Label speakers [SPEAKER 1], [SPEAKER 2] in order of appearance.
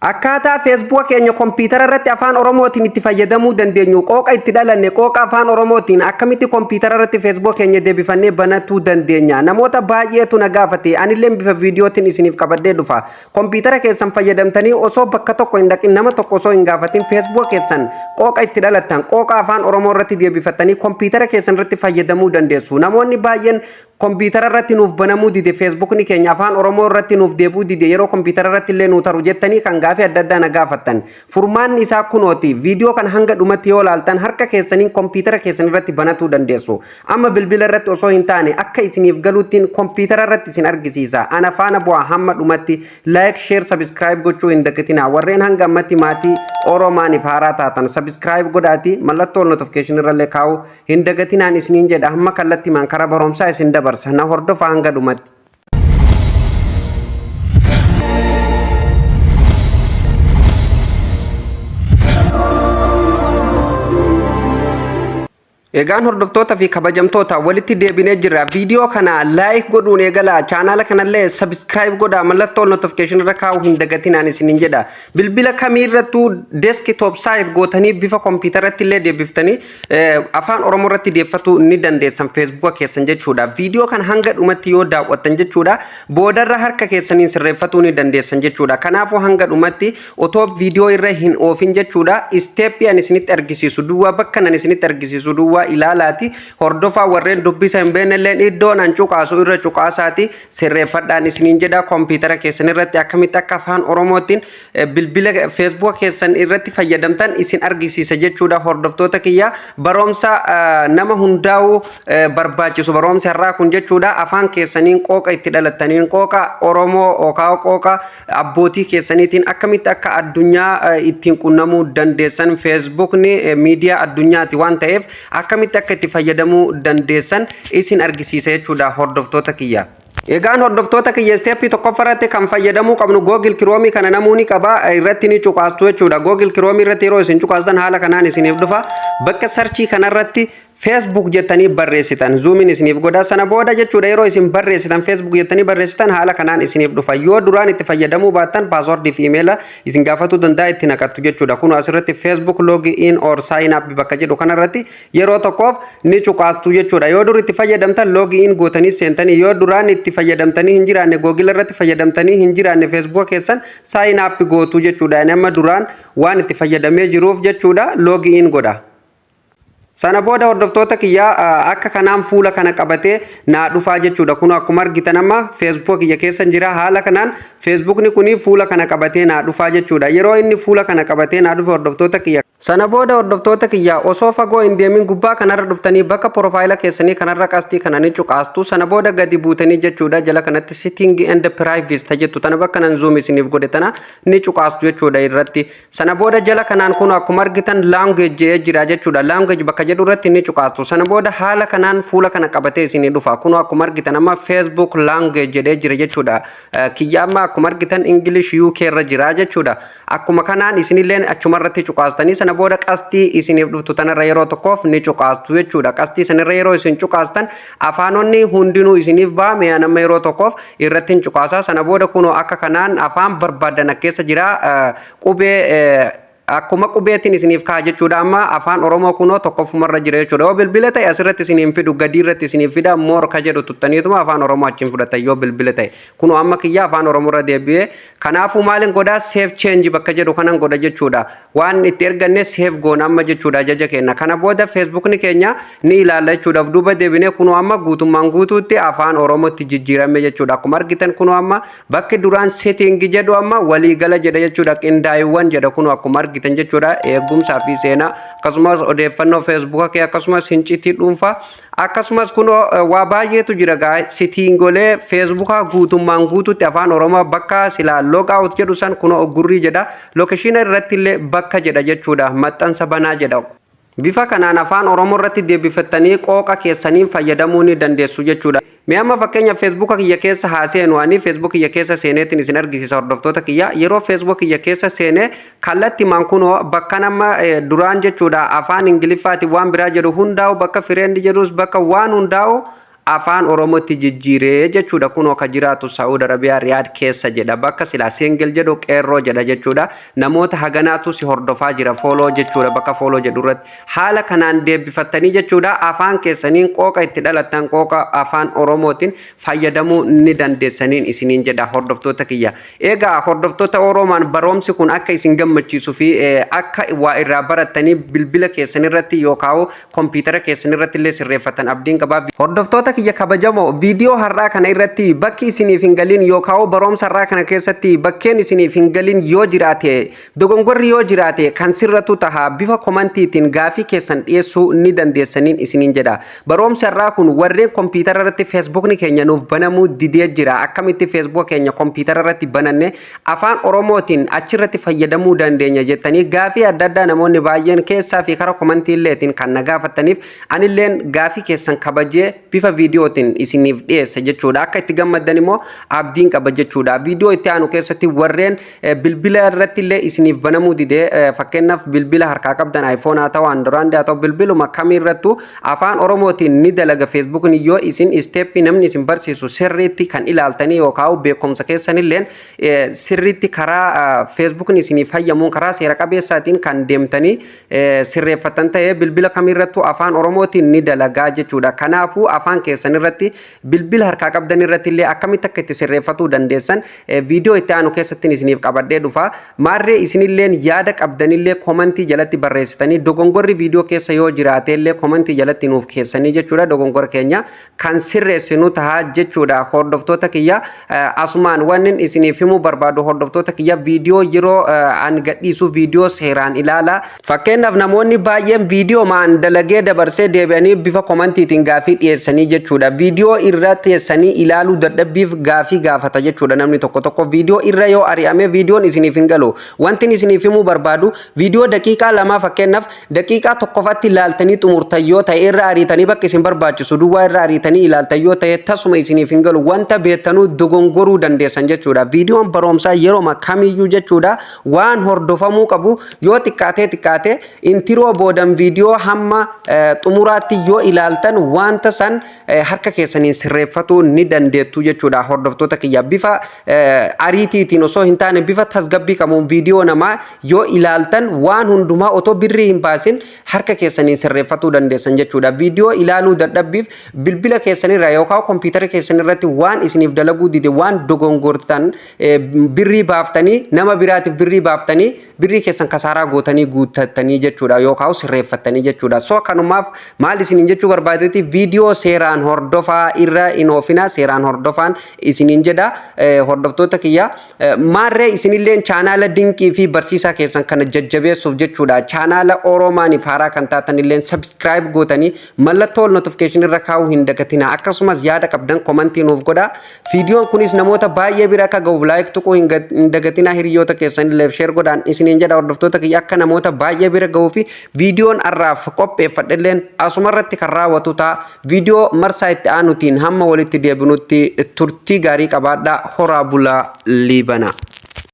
[SPEAKER 1] Akkaataa Feesbuuka keenya kompiitara irratti Afaan Oromootiin itti fayyadamuu dandeenyu, qooqa itti dhalanne qooqa Afaan Oromootiin akkamitti kompiitara irratti Feesbuuka keenya deebifannee banatuu dandeenya? Namoota baay'eetu na gaafate. Anillee bifa viidiyootiin isiniif qabadhee dhufa. Kompiitara keessan fayyadamtanii osoo bakka tokko hin dhaqin, nama tokko osoo hin gaafatin, Feesbuuka keessan qooqa itti dhalattan qooqa Afaan Oromoo irratti deebifattanii kompiitara keessan irratti fayyadamuu dandeessu. Namoonni baay'een kompiitara irratti nuuf banamuu dide, Feesbuukni keenya Afaan Oromoo irratti nuuf deebi'uu dide, yeroo kompiitara irratti illee nuu taru jettanii kan gaafii adda addaa na gaafattan. Furmaanni isaa kunooti. Viidiyoo kana hanga dhumatti yoo laaltan, harka keessaniin kompiitara keessan irratti banatuu dandeessu. Amma bilbila irratti osoo hin taane, akka isiniif galuuttiin kompiitara irratti isin argisiisa. Ana faana bu'aa hamma dhumatti. Like, share, subscribe gochuu hin dagatinaa. Warreen hanga ammatti maatii Oromaaniif haaraa taatan, subscribe godhaati mallattoo notification irrallee kaa'uu hin dagatinaan isiniin jedha. Hamma kallattimaan karaa barumsaa isin dabarsa, na hordofaa hanga dhumatti. Egaan hordoftoota fi kabajamtoota, walitti deebinee jirra. Viidiyoo kana like godhuun eegala. Chaanaala kanallee subscribe godhaa. Mallattoo notification irra kaa'uu hin dagatinaan isiniin jedha. Bilbila kamiirrattuu desktop site gootanii bifa kompiitaratti illee deebiftanii Afaan Oromoo irratti deeffatuu ni dandeessan Feesbuuka keessan jechuudha. Viidiyoo kana hanga dhumatti yoo daawwattan jechuudha, boodarra harka keessaniin sirreeffatuu ni dandeessan jechuudha. Kanaafuu hanga dhumatti otoo viidiyoo irra hin oofin jechuudha, isteeppii ani isinitti argisiisu duwwaa, bakka ani isinitti argisiisu duwwaa ilaalaati hordofaa. Warreen dubbisa hin beeknelleen iddoon an cuqaasu irra cuqaasaati sirreeffadhaan isiniin jedha. Kompiitara keessan irratti akkamitti akka Afaan Oromootiin bilbila Feesbuuka keessan irratti fayyadamtan isin argisiisa jechuudha. Hordoftoota kiyya, barumsa nama hundaa'uu barbaachisu barumsi har'aa kun jechuudha. Afaan keessaniin, qooqa itti dhalattaniin, qooqa Oromoo yookaan qooqa abbootii keessaniitiin akkamitti akka addunyaa ittiin qunnamuu dandeessan, Feesbuukni miidiyaa addunyaati waan ta'eef, akkamitti akka itti fayyadamuu dandeessan isin argisiisa jechuudha, hordoftoota kiyya. Egaan hordoftoota kiyya, isteeppii tokkoffaa irratti kan fayyadamuu qabnu Google Chrome kana namuu ni qaba, irratti ni cuqaastu jechuudha. Google Chrome irratti yeroo isin cuqaastan haala kanaan isiniif dhufa. Bakka search kanarratti Facebook jettanii barreessitan, zoomiin isiniif godha. Sana booda jechuudha, yeroo isin barreessitan, Facebook jettanii barreessitan, haala kanaan isiniif dhufa. Yoo duraan itti fayyadamuu baattan, paaswordii fi imeela isin gaafatuu danda'a, itti naqattu jechuudha. Kun asirratti "Facebook log in or sign up" bakka jedhu kanarratti yeroo tokkoof ni cuqaastu jechuudha. Yoo dur itti fayyadamtan, log in gootanii seentanii. Yoo duraan itti fayyadamtanii hin jiraanne, Google irratti fayyadamtanii hin jiraanne, Facebook keessan sign up gootu jechuudha. Ani amma duraan waan itti fayyadamee jiruuf jechuudha, log in godha. Sana booda, hordoftoota kiyyaa, akka kanaan fuula kana qabatee naa dhufaa jechuudha. Kun akkuma argitan amma Facebook kiyya keessa jira. Haala kanaan Facebookni kuni fuula kana qabatee naa dhufaa jechuudha. Yeroo inni fuula kana qabatee naa dhufe, hordoftoota kiyya, sana booda, hordoftoota kiyya, osoo fagoo hin deemin gubbaa kanarra dhuftanii bakka profile keessanii kanarra qastii kana ni cuqaastu. Sana booda gadi buutanii jechuudha, jala kanatti "setting and privacy" tajettu tana, bakka nan zoom isiniif godhe tana ni cuqaastu jechuudha irratti. Sana booda jala kanaan kun akkuma argitan "language" jedhee jira jechuudha. "Language" bakka jedhu irratti ni cuqaastu. Sana booda haala kanaan fuula kana qabatee isinii dhufa. Kun akkuma argitan amma "Facebook language" jedhee jira jechuudha. Kiyya amma akkuma argitan English UK irra jira jechuudha. Akkuma kanaan isinilleen achuma irratti cuqaastanii, sana booda qastii isiniif dhuftu tanarra yeroo tokkoof ni cuqaastu jechuudha. Qastii sanirra yeroo isin cuqaastan afaanonni hundinuu isiniif ba'a. Mi'a nama yeroo tokkoof irratti hin cuqaasaa. Sana booda kunoo akka kanaan afaan barbaadan keessa jira. Qubee akkuma qubeetiin isiniif ka'a jechuudha. Amma Afaan Oromoo kunoo tokkoffumarra jira jechuudha. Yoo bilbila ta'e asirratti isiniin fidu, gadii irratti isiniif fida. "More" ka jedhu tuttaniituma Afaan Oromoo achiin fudhatan yoo bilbila ta'e. Kunoo amma kiyya Afaan Oromoo irra deebi'ee. Kanaafuu maalin godhaa? "Save change" bakka jedhu kanan godha jechuudha. Waan itti erganne save goona amma jechuudha, ajaja kenna. Kana booda Feesbuukni keenya ni ilaalla jechuudha. Duuba deebinee kunoo amma guutummaan guutuutti Afaan Oromootti jijjiirame jechuudha. Akkuma argitan kunoo amma bakki duraan "setting" jedhu amma "waliigala" jedha jechuudha. "Qindaa'ewwan" jedha, kunoo akkuma argitan jechuudha. Eegumsaa fi seenaa, akkasumas odeeffannoo Feesbuuka kee, akkasumas hincitii dhuunfaa, akkasumas kunoo waa baay'eetu jira gaa. Settingolee Feesbuukaa guutummaan guutuutti Afaan Oromoo, bakka silaa "log out" jedhu san kunoo "uggurrii" jedha. Location irratti illee bakka jedha jechuudha. "Maxxansa banaa" jedha. Bifa kanaan Afaan Oromoo irratti deebifattanii qooqa keessaniin fayyadamuu ni dandeessu jechuudha. Mee amma fakkeenya Feesbuuka kiyya keessa haa seenu. Ani Feesbuuk kiyya keessa seeneetiin isin argisiisa, hordoftoota kiyya. Yeroo Feesbuuk kiyya keessa seene, kallattii kunoo bakka nama duraan jechuudha Afaan Ingiliffaatiin waan biraa jedhu hundaa'u, bakka "friend" jedhus, bakka waan hundaa'u Afaan Oromootti jijjiiree jechuudha. Kunoo ka jiraatu Saa'ud Arabiyaa, Riyaad keessa jedha. Bakka silaa single jedhu qeerroo jedha jechuudha. Namoota haganaatu si hordofaa jira, follow jechuudha. Bakka follow jedhu irratti haala kanaan deebifattanii jechuudha. Afaan keessaniin, qooqa itti dhalattan, qooqa Afaan Oromootiin fayyadamuu ni dandeessaniin isiniin jedha, hordoftoota kiyya. Egaa hordoftoota Oromaan, barumsi kun akka isin gammachiisuu fi akka waa irraa barattanii bilbila keessan irratti yookaan kompiitara keessan irratti illee sirreeffatan abdiin qabaa. Hordoftoota kiyya kabajamoo, viidiyoo har'aa kana irratti bakki isiniif hin galin yookaan barumsa har'aa kana keessatti bakkeen isiniif hin galin yoo jiraate, dogongorri yoo jiraate, kan sirratu taha. Bifa komantiitiin gaafii keessan dhiyeessuu ni dandeessaniin isiniin jedha. Barumsi har'aa kun warreen kompiitara irratti Feesbuukni keenya nuuf banamuu didee jira. Akkamitti Feesbuuk keenya kompiitara irratti bananne Afaan Oromootiin achirratti fayyadamuu dandeenya jettanii gaafii adda addaa namoonni baay'een keessaa fi karaa komantiilleetiin kan na gaafataniif, anilleen gaafii keessan kabajee bifa viidiyootiin isiniif dhiyeessa jechuudha. Akka itti gammaddan immoo abdiin qaba jechuudha. Viidiyoo itti aanu keessatti warreen bilbila irratti illee isiniif banamuu didee, fakkeenyaaf bilbila harkaa qabdan, iPhone haa ta'u, Android haa ta'u, bilbiluma kamiirrattuu Afaan Oromootiin ni dalaga Feesbuukni, yoo isin step namni isin barsiisu sirriitti kan ilaaltanii yookaan beekumsa keessanilleen sirriitti karaa Feesbuukni isiniif hayyamuun, karaa seera qabeessaatiin kan deemtanii sirreeffatan ta'ee, bilbila kamiirrattuu Afaan Oromootiin ni dalagaa jechuudha. Kanaafuu afaan keessan irratti, bilbila harkaa qabdan irratti illee akkamitti akka itti sirreeffatuu dandeessan viidiyoo itti aanu keessatti isiniif qabadhee dhufa. Maarree isinilleen yaada qabdanillee komantii jalatti barreessitanii, dogongorri viidiyoo keessa yoo jiraate illee komantii jalatti nuuf keessanii jechuudha. Dogongora keenya kan sirreessinu tahaa jechuudha. Hordoftoota kiyya, asumaan wanni isiniif himuu barbaadu, hordoftoota kiyya, viidiyoo yeroo an gadhiisu viidiyoo seeraan ilaala. Fakkeenyaaf namoonni baay'een viidiyoo maan dalagee dabarsee deebi'anii bifa komantiitiin gaafii dhiyeessanii jechuudha. Viidiyoo irra teessanii ilaaluu dadhabbiif gaafii gaafata jechuudha namni tokko tokko. Viidiyoo irra yoo ari'ame viidiyoon isiniif hin galu. Wanti isiniif himuu barbaadu, viidiyoo daqiiqaa 2, fakkeenyaaf daqiiqaa tokkofatti ilaaltanii xumurtan yoo ta'e, irra ariitanii bakka isin barbaachisu duwwaa irra ariitanii ilaaltan yoo ta'e, tasuma isiniif hin galu. Wanta beektanuu dogongoruu dandeessan jechuudha. Viidiyoon barumsaa yeroo kamiyyuu jechuudha waan hordofamuu qabu, yoo xiqqaatee xiqqaate intro boodan viidiyoo hamma xumuraatti yoo ilaaltan, wanta san harka keessaniin sirreeffatuu ni dandeettu jechuudha. Hordoftoota kiyya, bifa ariitiitiin osoo hin taane, bifa tasgabbii qabuun viidiyoo namaa yoo ilaaltan, waan hundumaa otoo birrii hin baasin harka keessaniin sirreeffatuu dandeessan jechuudha. Viidiyoo ilaaluu dadhabbiif bilbila keessanirra yookaan kompiitara keessanirratti waan isiniif dalaguu dide, waan dogongortan, birrii baaftanii, nama biraatiif birrii baaftanii, birrii keessan kasaaraa gootanii guuttattanii jechuudha yookaan sirreeffattanii jechuudha. So kanumaaf maal isiniin jechuu barbaadetti, viidiyoo seeraan hordofaa, irra hin oofinaa, seeraan hordofaan isiniin jedha, hordoftoota kiyya. Maarree isinilleen chaanaala dinqii fi barsiisaa keessan kana jajjabeessuuf jechuudha. Chaanaala Oromaaniif haaraa kan taatan illeen subscribe gootanii mallattoo notification irra kaa'uu hin dagatina. Akkasumas yaada qabdan komantii nuuf godhaa. Viidiyoon kunis namoota baay'ee bira akka ga'uuf like tuquu hin dagatinaa, hiriyoota keessan illee share godhaan isiniin jedha, hordoftoota kiyya, akka namoota baay'ee bira ga'uu fi viidiyoon har'aaf qopheeffadhe asuma irratti kan raawwatu ta'a. Viidiyoo marsaa itti aanutiin hamma walitti deebinutti turtii gaarii qabaadhaa, horaa bulaa, liibana.